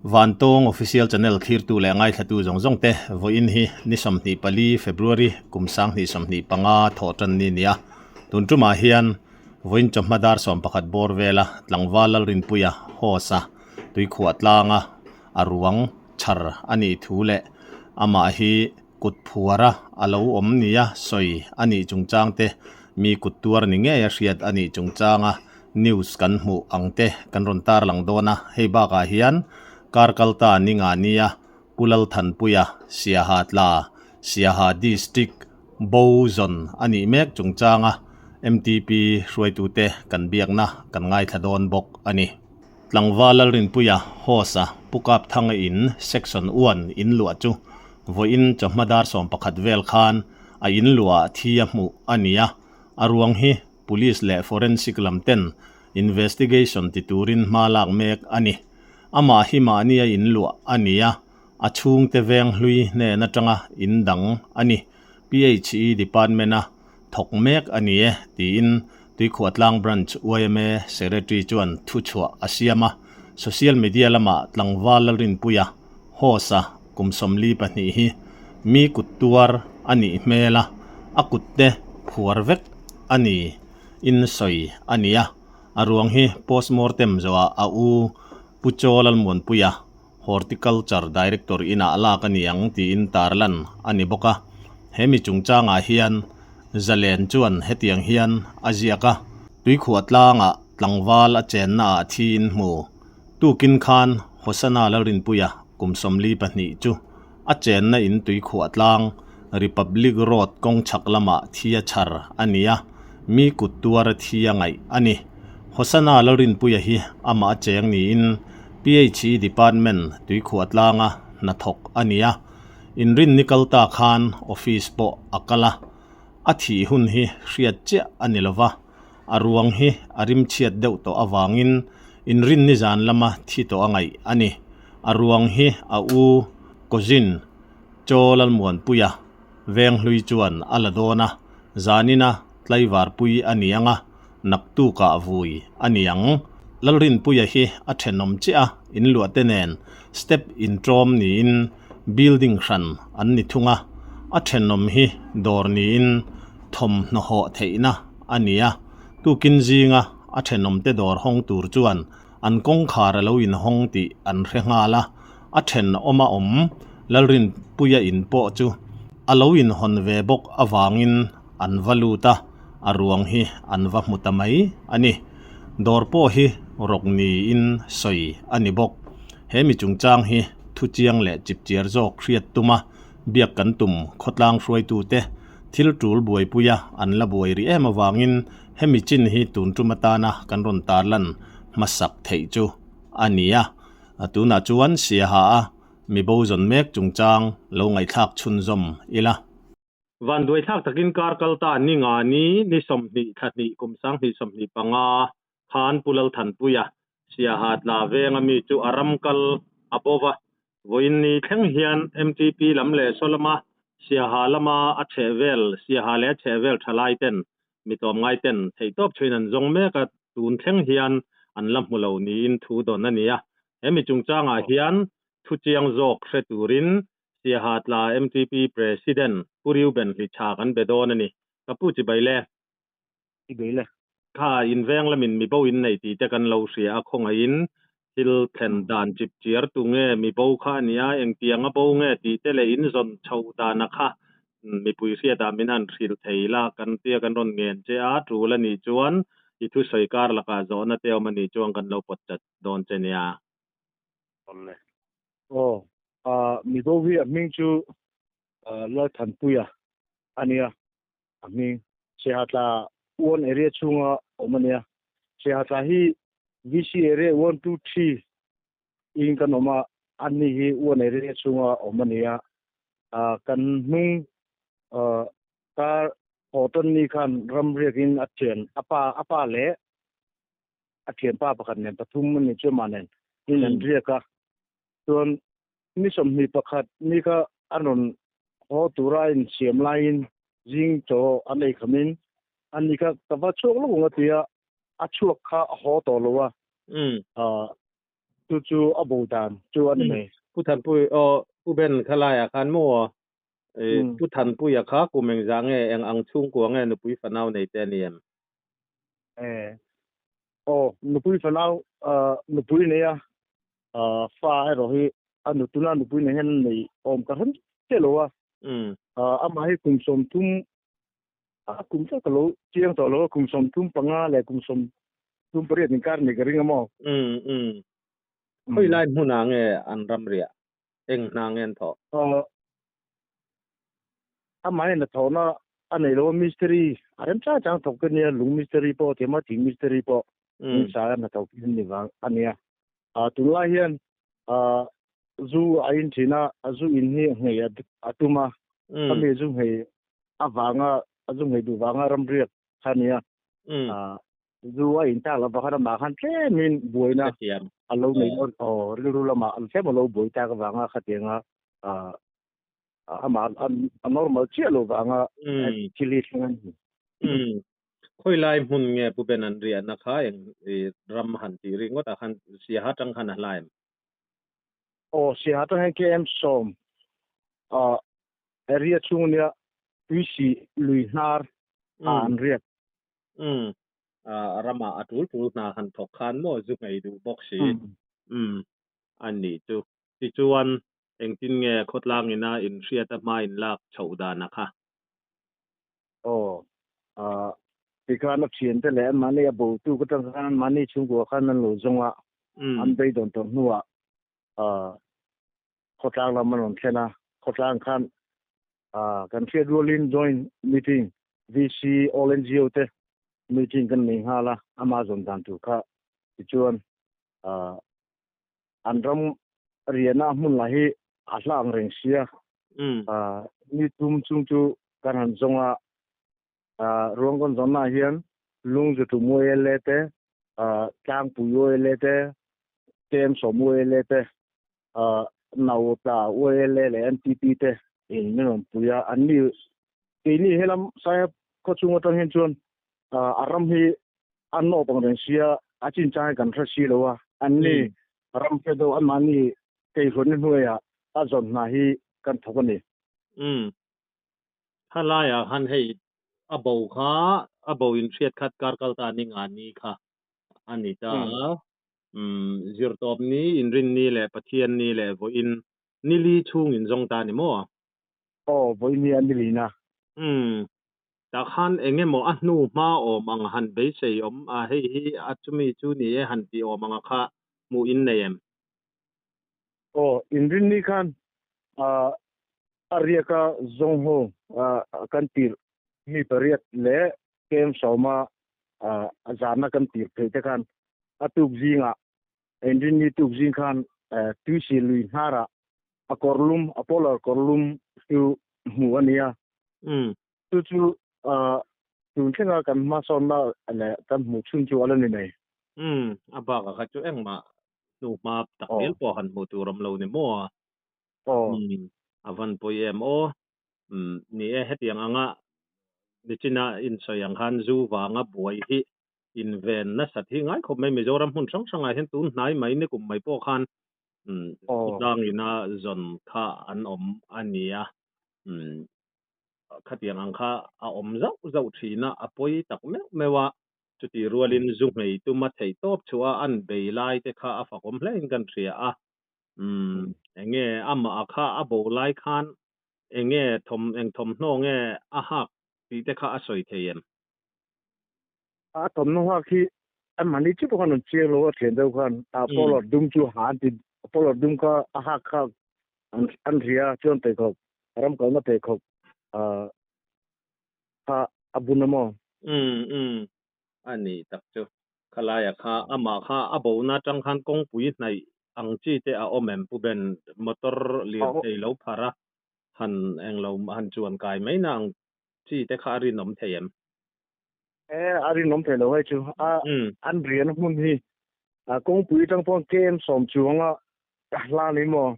Vantawng Official Channel thlirtu leh ngaithlatu zawng zawng te, vawiin hi ni 24 February kum 2025 thawh tan ni nia. Tun tumah hian vawiin chawhma dar 11 bawr vela tlangval Lalrinpuia host-a tuikhuah tlanga a ruang chhar a nih thu leh amah hi kut phuara a lo awm nia sawi a nih chungchang te, mi kut tuar ni ngei a hriat a nih chungchanga news kan hmuh ang te kan rawn tarlang dawn a, hei bakah hian kar kalta ni nga nia Pu Lalthanpuia Siaha tla Siaha District Bo zawn a nih mek chungchanga MTP hruaitute kan biakna kan ngaithla dawn bawk a ni. Tlangval Lalrinpuia host-a Pu Kapthanga in Section one in luah chu vawiin chawhma dar 11 vel khan a in luah thi a hmuh a ni a, a ruang hi Police leh Forensic lam ten investigation ti turin hma lak mek a ni. Amah hi mahni a in luah a ni a, a chhungte veng hlui hnen atanga in dang a ni. PHE Department a thawk mek a ni e, tiin Tuikhuahtlang Branch yma Secretary chuan thuchhuah a siam a. Social media lamah tlangval Lalrinpuia, host-a kum 42 hi mi kut tuar a nih hmel a, a kutte phuar vek a ni in sawi a ni a. A ruang hi postmortem zawhah a u Pu Chaw Lalmuanpuia, Horticulture Director inah lak a ni ang tiin tarlan a ni bawk a. He mi chungchangah hian Zalen chuan hetiang hian a ziak a, Tuikhuah tlangah tlangval a chennaah thi in hmu. Tukin khan Hosana Lalrinpuia kum 42 chu a chenna in tuikhuah tlang Republic Road kawng chhak lamah thi a chhar a ni a, mi kut tuar a thi a ngaih a ni. Hosana Lalrinpuia hi amah a cheng niin PHE Department tuikhuah tlanga hnathawk a ni a, inrinni kal ta khan office pawh a kal a, a thih hun hi hriat chiah a ni lova, a ruang hi a rimchhiat deuh tawh avangin inrinni zan lama thi tawh a ngaih a ni. A ruang hi a u cousin Chaw Lalmuanpuia Venghlui chuan a la dawn a, zanina tlaivarpui a ni ang a, naktukah vui a ni ang. Lalrinpuia hi a thenawm chiah a, inluah te nen step intawm niin building hran an ni thung a, a thenawm hi dawr niin thawmhnaw hawh theihna a ni a, tukin zinga a thenawmte dawr hawng tur chuan an kawngkhar a lo inhawng tih an hre nghal a, a thenawma awm Lalrinpuia in pawh chu a lo inhawn ve bawk avangin an va lut a, a ruang hi an va hmu ta mai a ni. Dawr pawh hi rawk niin sawi a ni bawk. He mi chungchang hi thu chiang leh chipchiar zawk hriat tum a, biak kan tum khawtlang hruaitute thil tul buaipuia an la buai rih em avangin hemi chin hi tun tum atana kan rawn tarlan hmasak theih chu a ni a. Tunah chuan Siaha a mi bo zawn mek chungchang lo ngaihthlak chhunzawm ila. Vanduaithlak takin kar kal ta ni nga ni ni 20 thla hnih kum 2025 khan Pu Lalthanpuia Siaha tla venga mi chu a ram kal a bo va, vawiin ni thleng hian MTP lam leh saw lama Siaha lama a chheh vel Siaha leh a chheh vel thalai ten mi tlawmngai ten theihtawp chhuin an zawng mek a, tun thleng hian an la hmu lo niin thu dawn a ni a. He mi chungchangah hian thu chiang zawk hre turin Siaha tla MTP President Pu Reuben Hlichha kan be dawn a ni. Ka pu chi bai le. Chi bai le. Kha inveng lamin mi bo in nei tih te kan lo hria a, khawngaihin thil thlen dan chip chiar tu nge mi bo kha a nia, engtiang a bo nge tih te leh in zawn chho dana kha mipui hriatah min han hrilh thei la kan tia kan rawn ngen che a, tul a nih chuan i thusawi kar lakah zawhna te awm a nih chuan kan lo pawt chat dawn che nia. Awle. Aw, mi bo hi a hming chu Lalthanpuia a nia, a hming. Sehatla one area chhunga awm a nia. Sehatla hi VC area 1, 2, 3 in kan awm a, anni hi one area chhunga awm a nia. Kan hnung kar haw tawn ni khan ram riakin a thian a pa a pa leh a thianpa pakhat nen pathum a ni chu amah nen in an riak a. Chuan ni 21 ni kha an rawn haw tura a insiam laiin zing chaw an ei khamin ani kha ka va chhuak lawk ang a ti a, a chhuak kha a haw tawh lo a. Chu chu a bo dan chu a ni mai. Pu Thanpui, aw Pu Ben khalaiah khan maw Pu Thanpuia kha kum engzah nge eng ang chhungkua nge nupui fanau nei te a ni em? Aw nupui fanau nupui nei a fa erawh hi a nutuna nupui nei hian nei awm ka hre chiah lo a. Amah hi kum 30 a kum tlat ka lo chiang tawh lo a, kum 35 leh kum 38 inkar nei ka ring a maw? Khawi lai hmunah nge an ram riah? Eng hna nge an thawh? Amah hian a thawhna a nei lo a, mistiri a rem chang chang thawk te nia, lung mistiri pawh a thiam a, thing mistiri pawh in sa a hnathawk hi an ni vang a nia. Tunlai hian zu a in thin a, a zu in hi nghei a tum a, khami zu nghei avanga a zu nghei duh vanga ramriak kha a nia. Zu a in tak lova khan amah khan tlemin buaina a lo nei dawn aw rilru lamah an tlem a lo buai tak avanga khatianga amah a normal chiah lo vanga thil hi thleng a ni. Khawi lai hmun nge Pu Ben an riahna kha eng ram han tih ringawt ah khan Siaha tang khan a hla em? Aw Siaha tang hian KM 10 area chhung ania Tuisi lui hnar ah an riak. Umm. A ramah a tul tul hna han thawk khan maw zu ngei duh bawk si. Umm. A nih chu. Tichuan engtin nge khawtlang ina inhriat a hma in lak chhoh dan a kha? Aw. Tikhan a thiante leh anmahni a botu ka tang khan anmahni chhungkua khan an lo zawng a, an beidawn tawh hnuah khawtlang lam an rawn thlen a, khawtlang khan kan hriat rualin joint meeting VC all NGO te meeting kan nei nghal a, ama zawn dan tur kha tichuan an ram riahna hmun lah hi a hla ang reng sia, ni tum chung chu kan han zawng a, ruang kan zawnnaah hian Lungzutum YLA te, Tlangpui YLA te, Kemsawm YLA te, Nautla YLA leh NTP te in min rawn pui a, an ni keini helam Saiha khawchhung atang hian chuan a ram hi a nawp ang reng sia a chinchang hi kan hre si lo a, an ni ram hre deuh anmahni keihruatna hnuaiah a zawn hna hi kan thawk a ni. Umm. Khalaiah khan hei a bo kha a bo inhriat khat kar kal ta ni nga ni kha a ni ta a. Umm zirtawp ni, inrinni leh Pathian ni leh vawiin nili chhung in zawng ta ni maw? Aw, vawiin hi a ni lin a. Umm, tah khan eng emaw a hnu hma awm ang han beisei awm a, hei hi a chumi chu ni e han tih awm ang a kha hmuh in nei em? Aw, inrinni khan a riaka zawng ho kan tirh mi pariat leh kem sawma a zana kan tir phei te khan a tuk zingah inrinni tuk zing khan tuisi lui hnarah a kawrlum a polar kawrlum chu hmuh a ni a. Chu chu tun thlenga kan hmasawnna leh kan hmuh chhun chu a la ni mai. A bakah kha chu engmah hnu hma tak ngial pawh han hmuh tur awm lo ni maw a? A van pawi em aw. Ni e, hetiang anga nichina insawi ang khan zu vanga buai hi inven nasat hi ngai khawp mai. Mizoram hmun hrang hrangah hian tun hnai mai nikum mai pawh khan khawtlang ina zawn kha an awm a ni a. Khatiang ang kha a awm zauh zauh thin a, a pawi tak meuh meuh a. Chutih rualin zu nghei tuma theih tawp chhuah a an bei lai te kha a fakawm hlein kan hria a. Umm enge amah a kha a bo lai khan enge thawm eng thawmhnaw nge a hak tih te kha a sawi thei em? A thawmhnaw hak hi anmahni chiah pawh khan an chiang lo a thian deuh khan a polar dum chu ha an ti polar dum kha a hak kha an an hria chuan pheikhawk ram kalna pheikhawk kha a bun a maw? Umm umm a ni tak chu. Khalaia kha amah kha a bona atang khan kawngpui hnaih ang chi te a awm em Pu Ben? Motor lirthei lo phar a, han englo han chuan kai mai na ang chi te kha a rinawm thei em? E, a rinawm thei lo hei chu. A an rian hmun hi kawngpui atang pawh KM 10 chuanga hla ni maw?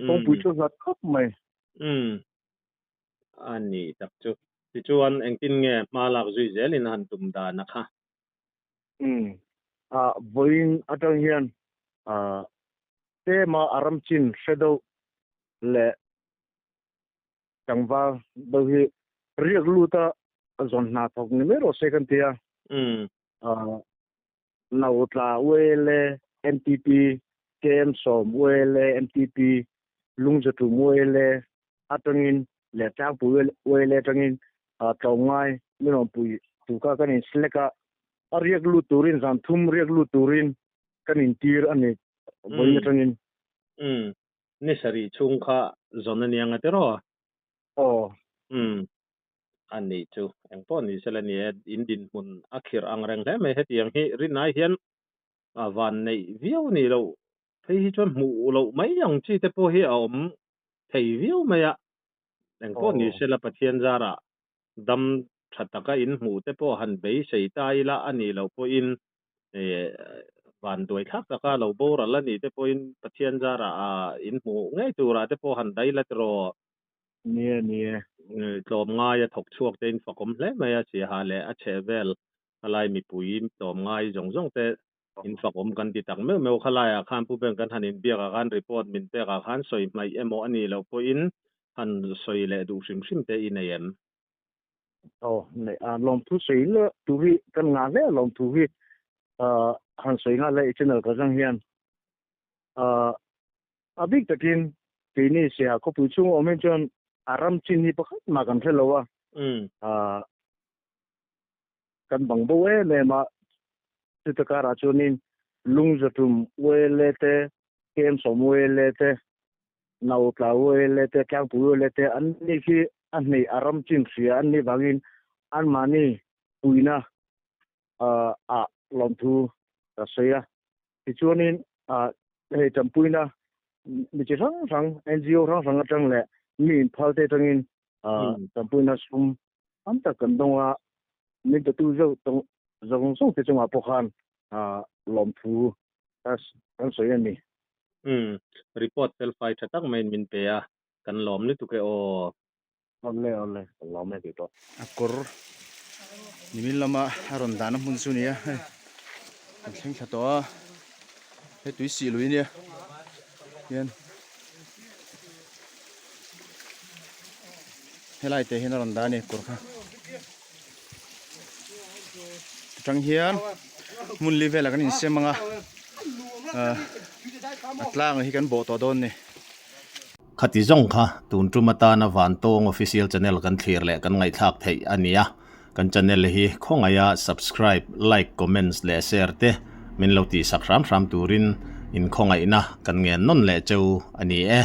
Kawngpui chu hlat khawp mai. A ni tak chu. Tichuan engtin nge hma lak zui zelin a han tum dan a kha? Umm. Vawiin atang hian. Tlema a ram chin hre deuh leh tlangval deuh hi riak lut a zawn hna thawk ni mai rawh se kan ti a. Nautla ULA MTP, KM Sawm ULA MTP, Lungzatum ULA atangin leh Tlangpui ULA atangin tlawmngai min rawn pui tu kha kan in select a, a riak lut turin zan thum riak lut turin kan intir a ni vawiin atangin. Umm. Ni sarih chhung kha zawn a nia nga tiraw? Aw. Umm. A nih chu. Eng pawh ni sela ni e, in dinhmun a khirh ang reng hle mai. Hetiang hi rinai hian a van neih viau ni loh phei hi chuan hmuh loh mai ang chi te pawh hi a awm thei viau mai a. Eng pawh ni sela Pathian zarah dam tha taka in hmuh te pawh han beisei ta ila a nih loh pawhin vanduai thlak taka lo boral a nih te pawhin Pathian zarah in hmuh ngei turah te pawh han daih la tiraw. Ni e, ni e. Tlawm ngai a thawk chhuak te in fakawm hle mai a, Siaha leh a chheh vel khalai mipui tlawm ngai zawng zawng te in fakawm kan ti tak meuh meuh. Khalaiah khan Pu Beng kan han inbiakah khan report min pekah khan sawi hmaih emaw a nih loh pawhin han sawi leh duh hrim hrim te i nei em? Aw, nei a, lawmthu sawi leh tur hi kan ngah hle a, lawmthu hi han sawi nghal hle i channel ka zang hian. A bik takin keini Siaha khawpui chhunga awm hi chuan a ram chin hi pakhat mah kan hre lo a, kan bang bo em em a, chuta karah chuanin Lungzatum ULA te, Kemsawm ULA te, Nautla ULA te, Tlangpui ULA te an ni khi a hneih a ram chin hria an nih vangin anmahni puina ah lawmthu ka sawi a. Tichuanin hei tanpuina mi chi hrang hrang NGO hrang hrang atang leh mi inphal te atangin tanpuina sum tam tak kan dawng a, min petu zeuh zawng zawng te chungah pawh khan lawmthu kan sawi a ni. Umm, report felfai tha tak maiin min pe a, kan lawm lutuk e aw. Awle awle, ka lawm e tih tawh. A kawr nimin lama a rawn dahna hmun chu nia hei kan thleng thla tawh a hei tui sih lui ania hian helai te hian a rawn dah a ni kawr kha atang hian hmun li velah kan insem ang a ah a tlang hi kan bawh tawh dawn a ni. Khati zawng kha tun tum atana Vantawng Official Channel kan thlir leh kan ngaihthlak theih a ni a, kan channel hi khawngaia subscribe, like, comments leh share te min lo tihsak hram hram turin in khawngaihna kan ngen nawn leh cheu a ni e.